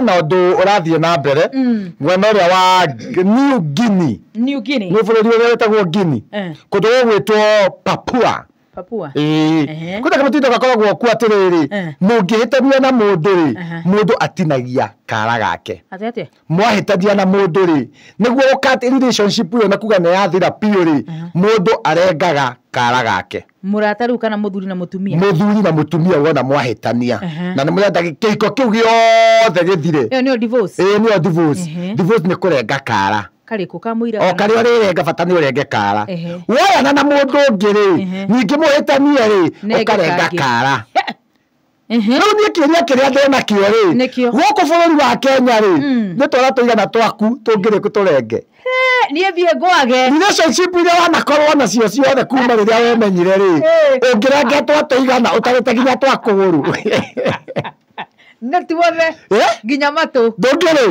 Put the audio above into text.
Hena ũndũ ũrathiĩ na mbere mwena ũrĩa wa New Guinea. New Guinea. Nĩ bũrũri ũrĩa wĩtagwo Guinea. Kũndũ gũgwĩtwo Papua. Papua. Ĩĩ. Kwĩna kamũtindo gakoragwo kuo atĩrĩrĩ, mũngĩhĩtania na mũndũ rĩ, mũndũ atinagia kara gake. Atĩa atĩa? Mwahĩtania na mũndũ rĩ, nĩguo ũkat relationship ĩyo na kuga nĩ yathira biũ rĩ, mũndũ arengaga kara gake. Mũrata rĩu kana mũthuri na mũtumia? Mũthuri na mũtumia wona mwahĩtania na nĩ mũrenda kĩhiko kĩu gĩothe gĩthire. Ĩyo nĩyo divorce. Ĩĩ, nĩyo divorce. Divorce nĩ kũrenga kara. Karĩkũ ka mũira? O karĩa ũrĩrenga, bata nĩ ũrenge kara. Woyana na mũndũ ũngĩ rĩ, ningĩ mũhĩtanie rĩ, Nenge ũkarenga kangĩ. kara. Rĩu niĩ kĩũria kĩrĩa ndĩnakĩo rĩ, Nĩkĩo? gũkũ bũrũri wa Kenya rĩ, nĩ twana tũigana twaku tũngĩrĩkũ tũrenge? Niĩ thiĩ ngwage. Relationship iria wanakorwo nacio ciothe kuma rĩrĩa wemenyire rĩ, ũngĩrenga twa tũigana ũtarĩte nginya twa kũgũrũ? Nĩ tuothe. Eh? Nginya matũ. Ndũngĩrĩ.